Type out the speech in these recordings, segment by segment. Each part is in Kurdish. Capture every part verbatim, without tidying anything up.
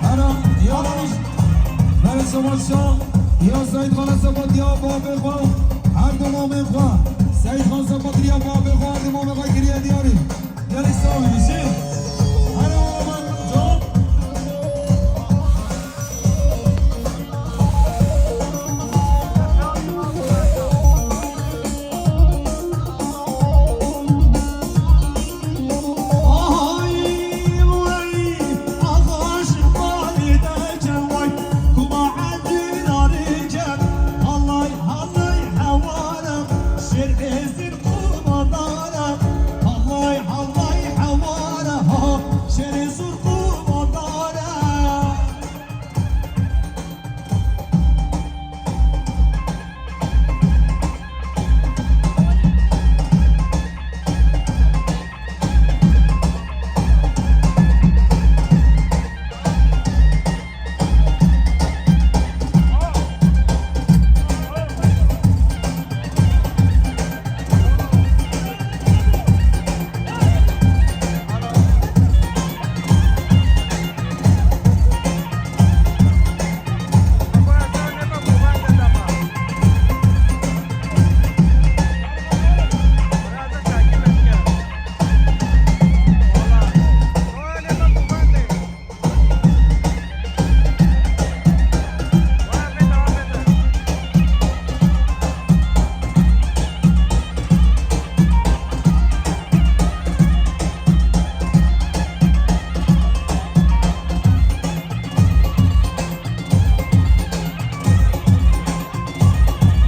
Hera, ya. Merê şema şa, ya Seyîd Xan Sebat ya babê xwe, her du mamê xwe. Seyîd Xan Sebat ya babê xwe, her du mamê xwe kiriye diyarî. Gelek sağ olun, işi. Hera, ya.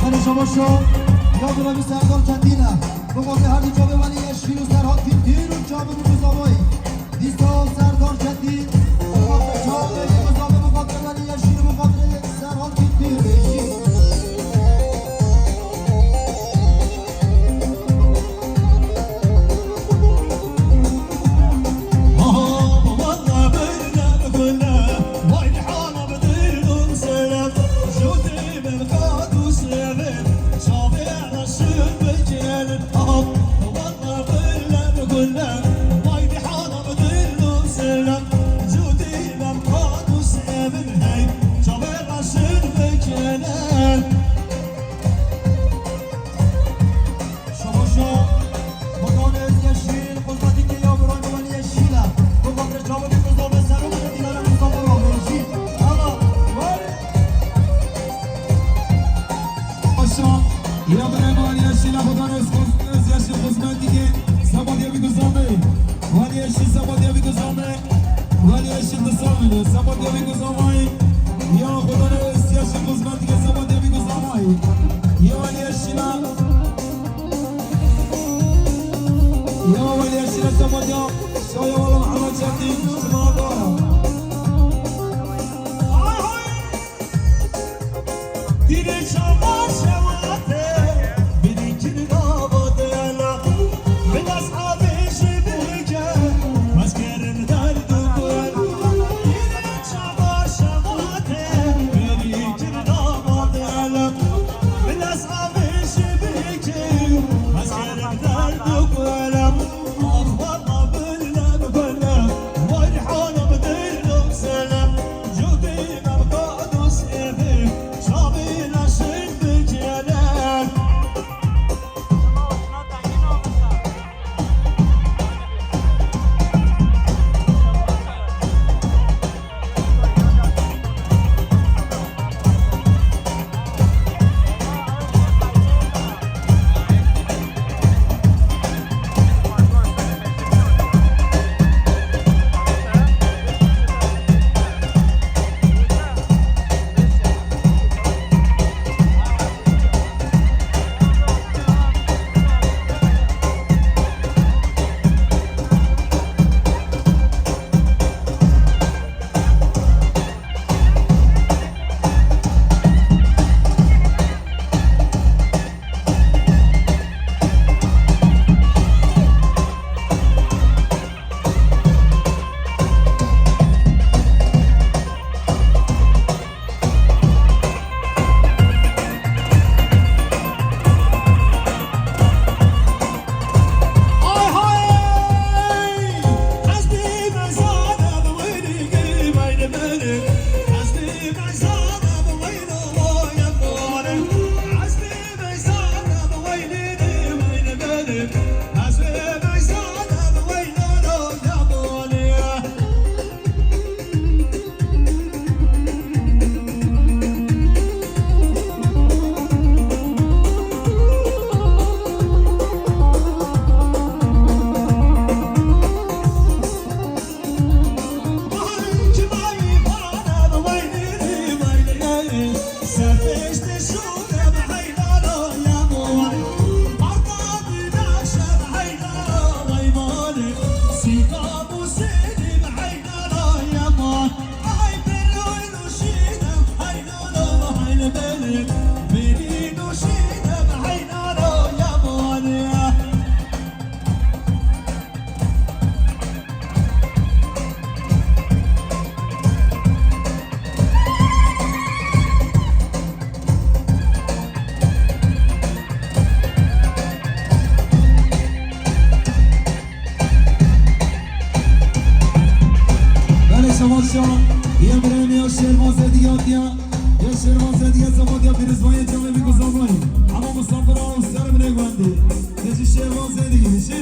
Hene şabaşo, ya Duremî Serdar Çetîn e. Bi xatirê her du çavê welî yeşîl û Serhat Kintîr û çavê Mûsa Boy. Dîsa Serdar Çetîn, çavê Mûsa Boy, bi xatirê welî yeşîl û bi xatirê Serhat Kintîr. Şabaşo, Xudanê ez yeşîl, xizmetî ke ya Ibrahîm yeşîl e. Bi xatirê çavê Mûsa Boy, serok Dînara Mûsa Boy, yeşîl. Ala, were. Paşa, ya Ibrahîm yeşîl e, Xudanê ez, ez yeşîl xizmetî ke, Sebat ya bî guzamê. Welî yeşîl Sebat ya bî guzamê. Welî yeşîl di sal bine. Sebat ya bî guzamay. Ya Xudanê ez yeşîl xizmetî ke Sebat ya bî guzamay. Ya welî yeşîl e. Ya welî yeşîl e Sebat ya. Şaya wala Mihemed Çetîn. Şima dara. Ay, ay. Dîrê çava şewate, bidî kirina vadela. Min eshabê ji bilge, ez kerim derd û gul. Dîrê çava şewate, bidî kirina vadela. Min eshabê ji bilge, Ya birayê me ya Şêrvan Zedî ya diya, ya Şêrvan Zedî ya zevadiya pîrozbayê camê bî ku zevayê. Hema misafira û ser min ê wendê. Te jî Şêrvan Zedî jî.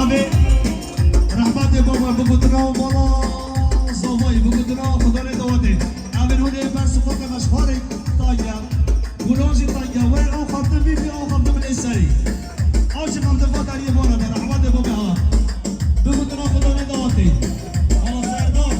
Abi, rehmetê baba, bigotina û bala zavayî, bigotina Xudanê dawetê. Em ê hûn ê ber sifate meşxwarê tayê. Gulan jî tayê. Were ew xebtin bî, bî ew xebtin binê serî. Ew jî xebtin va deriyê vana de, rehmetê baba ha. Bigotina Xudanê dawetê. Ala Serdar.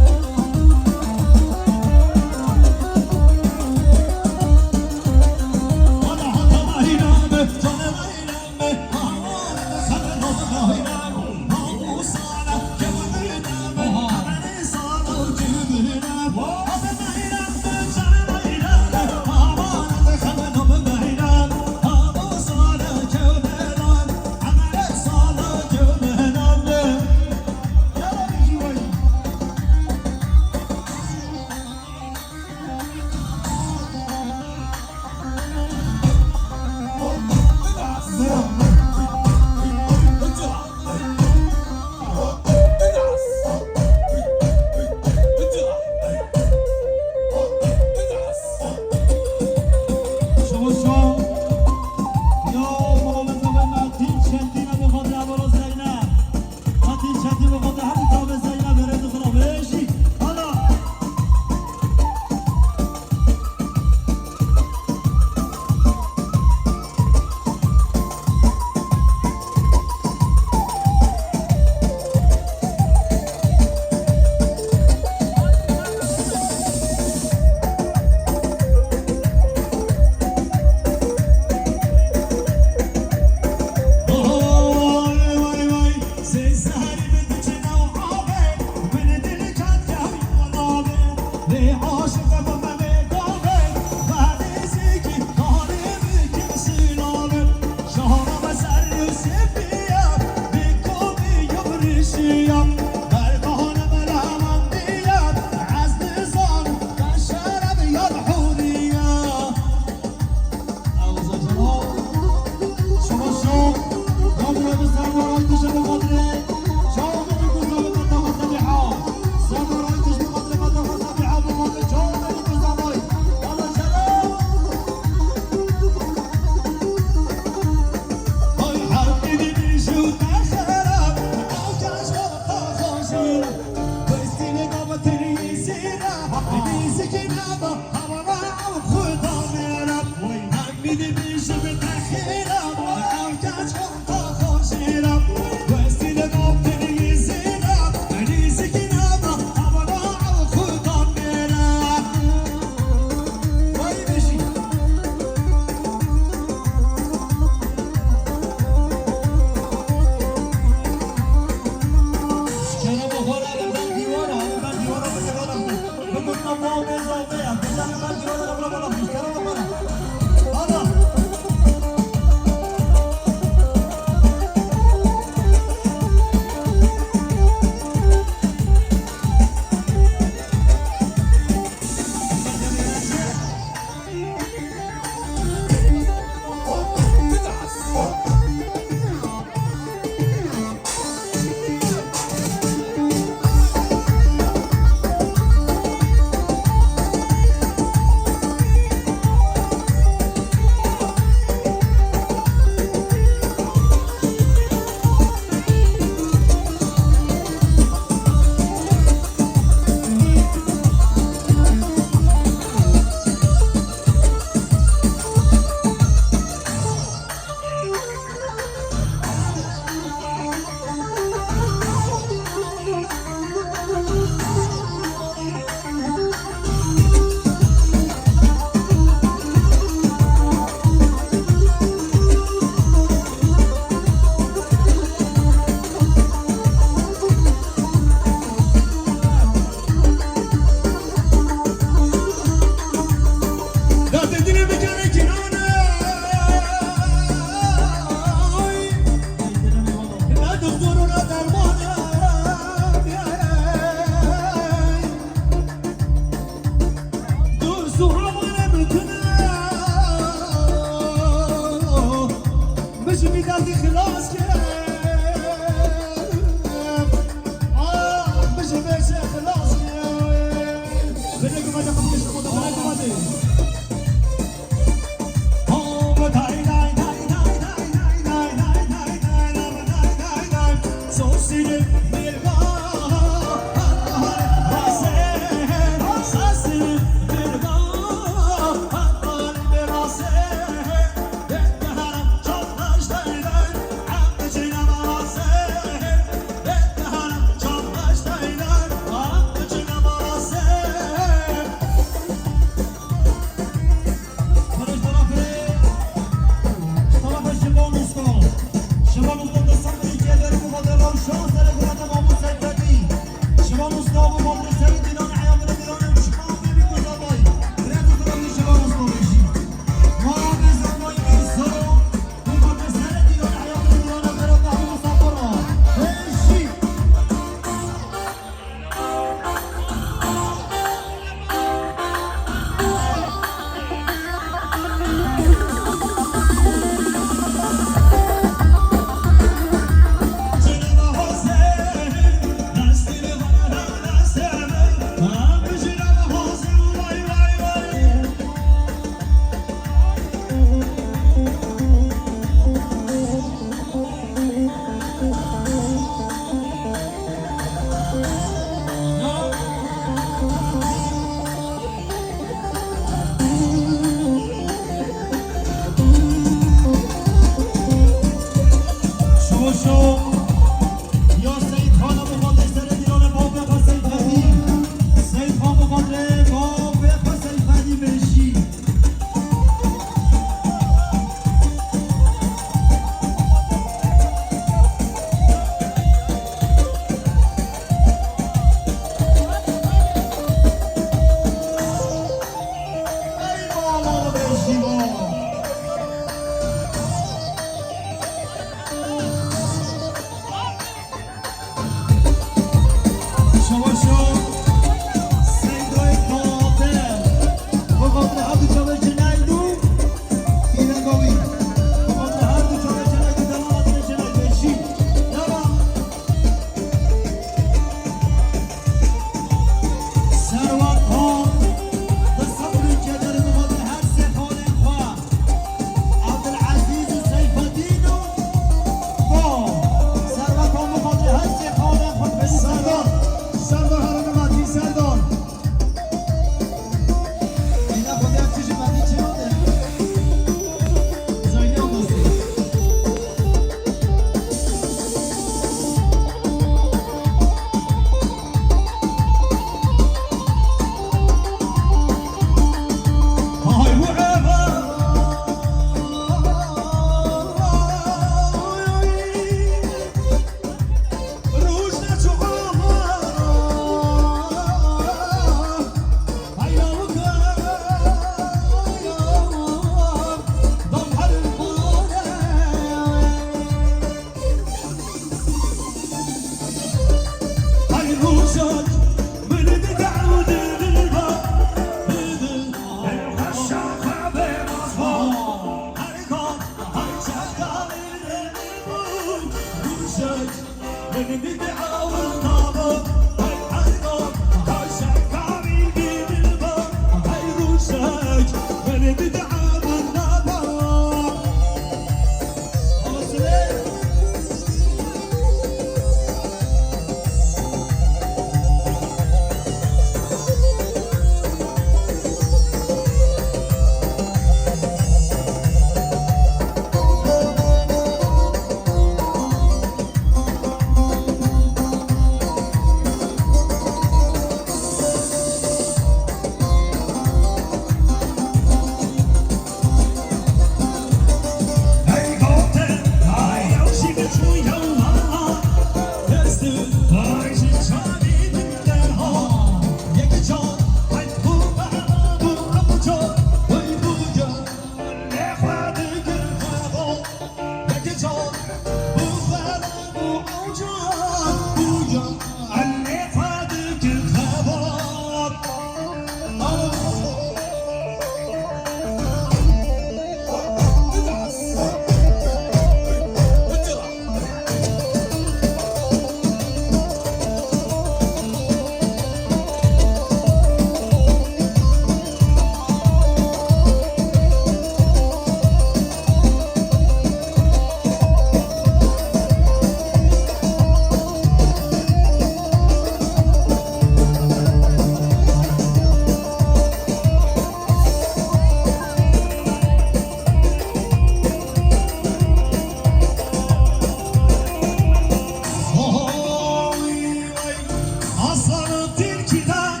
Aslanı tilkiden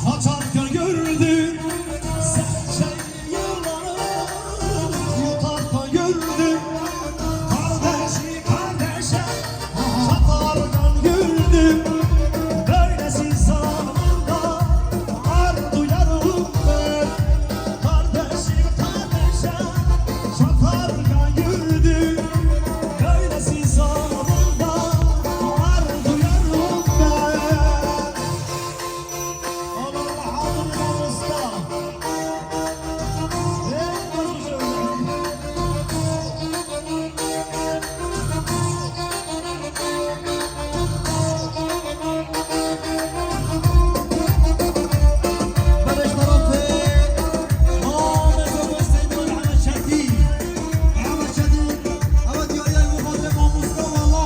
kaçarken gördüm, serçeyi yılanı yutarken gördüm. Kardeşi kardeşe çatarken gördüm. Böylesi zamanda ar duyarım ben. Kardeşim kardeşe çatarken gördüm. Böylesi zamanda ar duyarım ben. Aman Bahadır Usta. Ey, nasıl söyleyeyim? Berê ji terefê Mamê Zobê Seydan Ehmed Çetî. Ehmed Çetî, ew diyariya ku xatirê mamoste wela.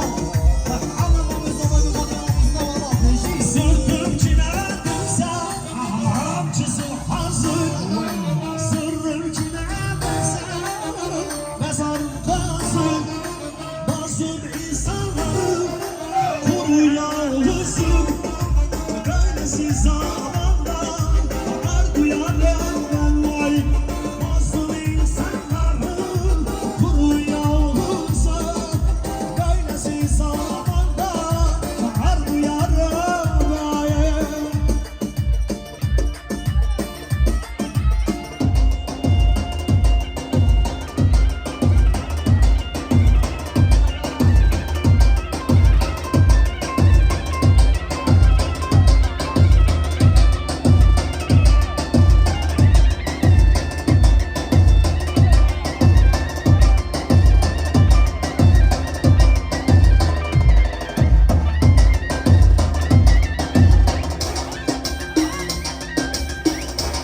Ew mamoste, ew ku xatirê mamoste wela. Pêşî. Sırtım çile dönse, amcısı hazır. Sırrım çile dönse, mezarım kazır. Mazlum insanların kuru yavrusu, böylesi zamanda ardu yarım ben vay. Mazlum insanların kuru yavrusu, böylesi zamanda ardu yarım vay.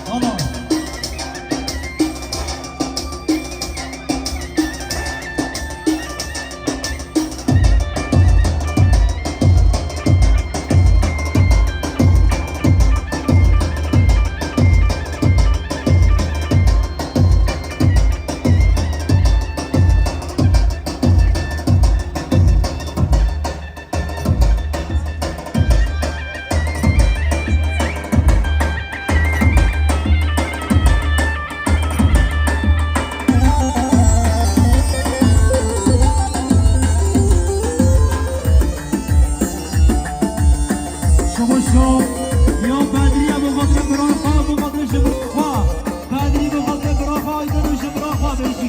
Tamam. Şomo şo, ya Bedriye bi xatirê birayê xwe, bi xatirê ji birayê xwe. Bedrî bi xatirê birayê xwe, Aydin û ji birayê xwe bêjî.